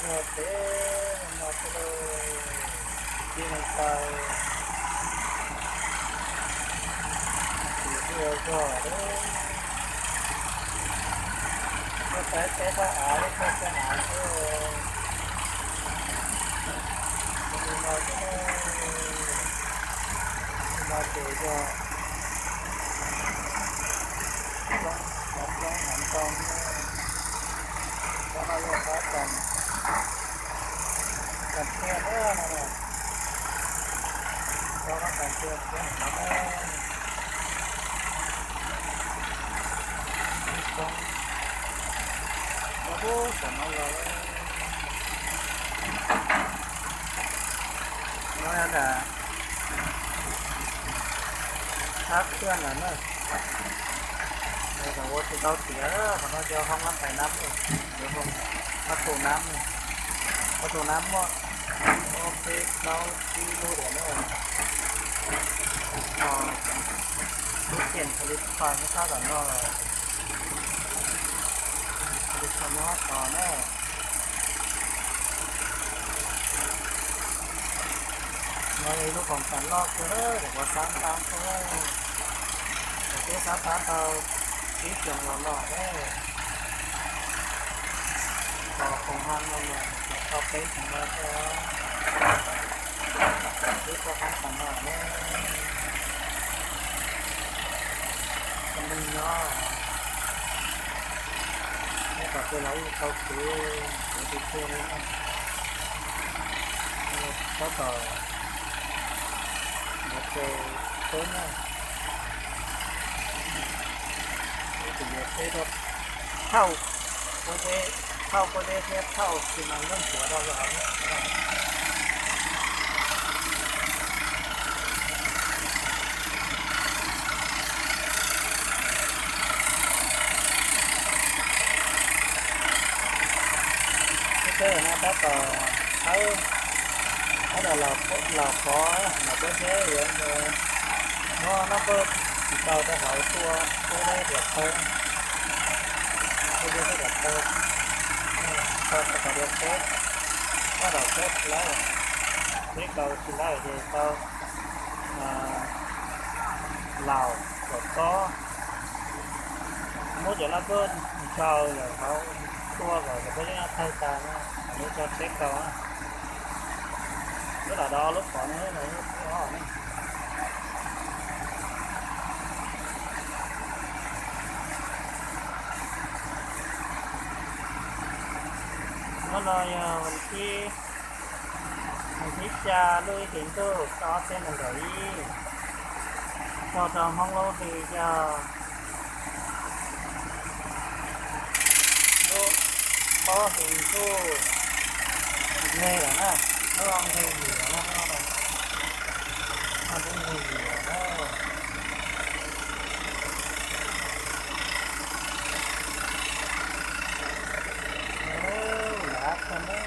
ເຕັມມາເລີຍ ທີ່ມັນໄປ ທີ່ເຮືອກໍເດີ ກໍໄປແຕ່ທາງອາ ແຕ່ທາງອາເດີ ທີ່ມັນໄປເດີ ທີ່ມາເຕກໍ ລອງ ລອງຫັນກ່ອນເດີ ແລ້ວມາເລືອກຫາກັນ ກັນເພື່ອນເດີ ແລ້ວມາກັນເພື່ອນເດີ ມີສອງ ໂອ້ໂຫ ສອງຮ້ອຍ ຮ້ອຍ ຮ້ອຍ ຄັກເພື່ອນລະເນີ ເອີ ກໍໂອເຄ ເຂົາເສຍເດີ ເຂົາເຈົ້າຫ້ອງລຳໄປນຳເດີ ເດີ ປະຕູນ້ຳ ປະຕູນ້ຳເນາະ ໂອເຄ ເຮົາຊິຮູ້ເດີ ເອີ ເຂົາເປັນຜະລິດໄຟໃຫ້ເຮົາກັນເນາະ ຜະລິດໄຟໃຫ້ເຮົາຕໍ່ເນີ. ເຮົາເຮັດຂອງກັນລອກເດີ ເດີ ບໍ່ຊ້ຳຕາມເດີ ໂອເຄ ຊ້ຳຕາມເອົາ ຊິຈອງລອດເດີ ເອົາຂອງຫັນລອດ ເອົາເປັນຂອງລອດເດີ ຊິບໍ່ທັນກັນລອດເດີ ມັນເນາະ ແລ້ວກໍເວລາເຂົາຄື ເຂົາຄືເນາະ ເຂົາກໍບໍ່ເຄີຍເຄີຍເນາະ ເຂົາກໍບໍ່ເຄີຍດອກ ເຂົ້າບໍ່ໄດ້ ເຂົ້າບໍ່ໄດ້ເຮັດ ເຂົ້າຊິມາເລື່ອງຕົວດອກ ເອົາເນາະ. ເອີ ນະ ແລ້ວກໍ ເອີ ແລ້ວກໍລາວ ລາວຂໍ ລາວບໍ່ເຊີຍ ເອີ ເນາະ ລາວເປີດ ເຈົ້າຈະເອົາຕົວ ຕົວໃດດຽວເປີດ ຕົວໃດດຽວເປີດ ເອີ ເປີດກໍດຽວເປີດ ແລ້ວດຽວເປີດແລ້ວ ເຮັດເອົາຊິໄດ້ ເຮັດເອົາ ອ່າ ລາວ ສຕ ໝົດຢ່າລະເບີດເກົ່າ ແລ້ວເຂົາຕົວກໍບໍ່ໄດ້ໃສ່ຕາເນາະ ອັນນີ້ຈະເຊັກເກົ່ານະ ແລ້ວດາວລົບຂອງເນາະ ເນາະ ເນາະ ວັນທີ Mình thích, à, lui đến từ có tên là Gợi Ý. Cho trong hóng lô thì, à, lô có hình thu nghe rồi ha. Nó ăn thì gì rồi ha, nó ăn. Ăn cũng thì gì rồi ha. Ôi, lạ thật đấy.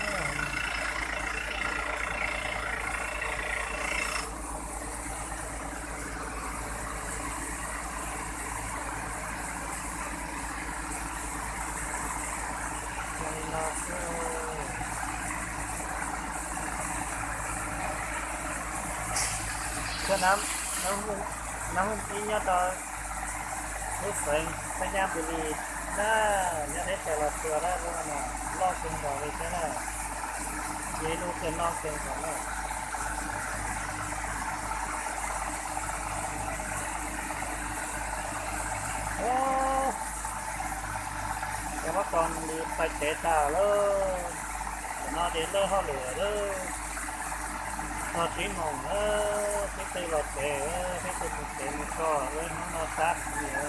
ສະໜາມ ນ້ຳ ນ້ຳ ນ້ຳ ອີ່ຫຍັງຕໍ່ ຮູ້ສຶກພະຍາຍາມໄປລີ້ ນະ ຍັງໄດ້ແຕ່ລະເທື່ອໄດ້ບໍ່ນະ ລອກເຊິ່ງບໍ່ໄດ້ແຕ່ລະ ເຈລູກເພິ່ນລອກເຊິ່ງກ່ອນເນາະ ໂອ້ ແຕ່ວ່າກ່ອນລີ້ໄປເຕະຕາເລີຍ ນອນເດນເລີເຮົາເຫຼືອເດີ ເຮົາຕິມອງເດີ ຕິດໄປລອດເຕເດີ ຕິດໄປເຕມື້ເຊົ້າເດີ ເຮົານອນຕັດນີ້ເດີ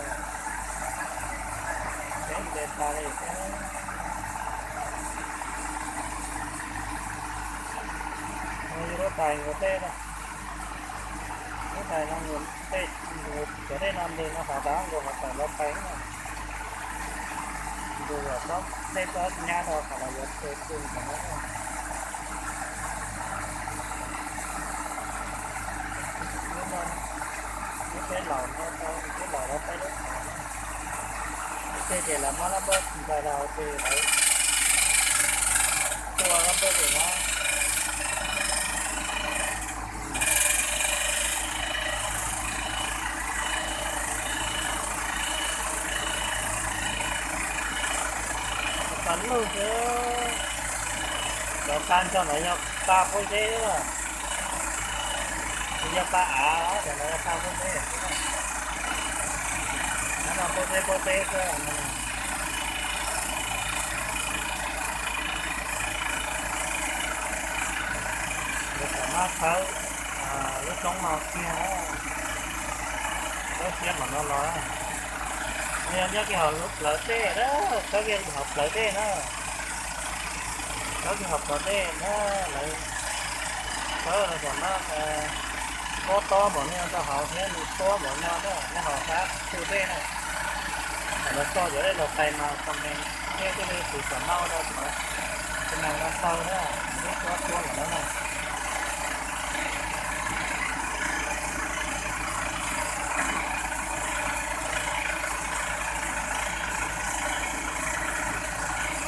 ເຕັມເດນຕາເລີຍເດີ ເຮົາຢູ່ລົດໄຟກໍເຕະເນາະ ລົດໄຟນອນຢູ່ເຕະ ຈະໄດ້ນອນເດີນເນາະ ຫາທາງກໍມາໄປລອດໄຟເນາະ ດູວ່າຕ້ອງໄດ້ຕອດຍາດອອກ ແລ້ວເລີຍເກີດຂຶ້ນກັນເນາະ ເປັນເຮົາເນາະ ເປັນເຮົາເນາະ ເປັນເຮົາເນາະ ໄປລົດໄຟ ເຈເຈລະມາລະເບີດໄປລາວເຈໄປ ຕົວລ Pắn lùi chứ. Kéo can cho nó nhọc ta phôi dê đó. Bây giờ ta á, để nó ta phôi dê. Nó là phôi dê, phôi dê cơ. Để cả mát thớ. ອ່າ ລົດລົງມາເຄຍ ລົດເຄຍມັນລອຍ ນີ້ເຮົາເອົາເລີເຕ້ເດີ ເຂົາເອີ້ນເຮົາເອົາເລີເຕ້ເດີ ເຂົາເອີ້ນເຮົາເອົາເລີເຕ້ເດີ ເອີ ລະຈະມາ ເອີ ກໍຕໍ່ບໍ່ນີ້ ເຮົາເຮັດຕໍ່ບໍ່ແລ້ວເດີ ແລ້ວເຮົາສາມ ຊູເຕ້ເດີ ແລ້ວກໍຈະໄດ້ເອົາໄປມາຄອມເມັນ ເຮັດໄດ້ເລີຍ ຄືສຳເນົາເດີ ເປັນໜັງການເປົ່າເດີ ເຮັດຕົວຕົວແລ້ວເນາະ.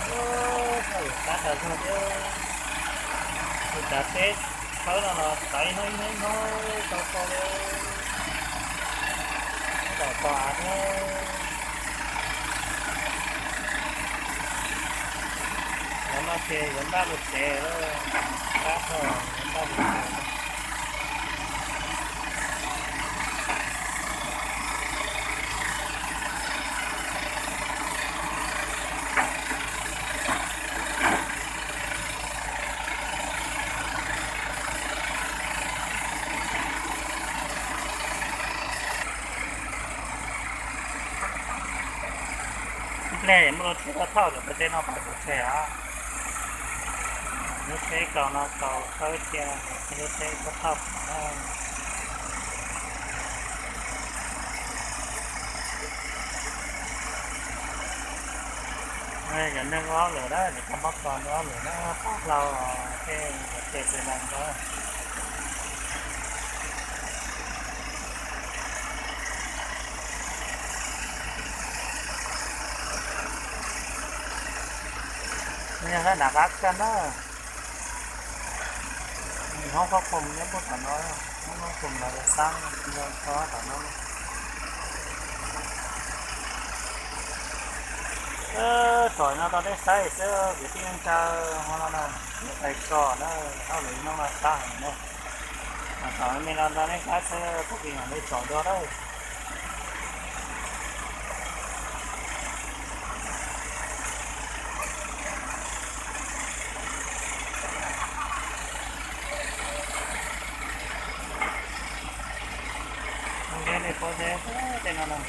ໂອ້ ຕາຕາເດີ ຕາເຕັດ ເຂົາລະໄປນ້ອຍໆ ເຂົາເຂົ້າເລີຍ ເຂົ້າປ່າເດີ ຢ່າມາເຊ ຢ່າມາລຸດເຊເດີ ຕາເຂົາ ຢ່າມາລຸດເຊ. ແລ່ ມັນລົດເທກເຂົ້າ ແລ້ວໄປເຕະເນາະ ໄປລົດເທກ ລົດເທກເກົ່າເນາະ ເກົ່າເຂົາເທກ ລົດເທກເຂົ້າ. ເອີ ຢ່ານຶກອອກເລີຍເດີ ກຳມະກອນອອກເລີຍເດີ ພວກເຮົາເທກ ເທກໃສ່ນັ້ນເດີ. ນີ້ແຫຼະໜ້າກັກກັນເດີ ຫ້ອງຄວບຄຸມຍັງບໍ່ທັນເອົາ ຫ້ອງຄວບຄຸມລາວສ້າງເຮືອນພໍຕອນນັ້ນ ເອີ ສອຍເນາະ ຕອນນີ້ໃຊ້ເສື້ອຢູ່ທີ່ເຮືອນເຈົ້າເຮົາລະນະ ໄປກ່ອນເດີ ເຮົາເລີຍນ້ອງລາສ້າງເນາະ. ອາ ຕອນນີ້ລະ ຕອນນີ້ກະເຊີ ພວກອີ່ຫຍັງໄດ້ສອນດອກເດີ ໂອເຄ ໄດ້ພໍແທ້ ແຕ່ນັ້ນນະ.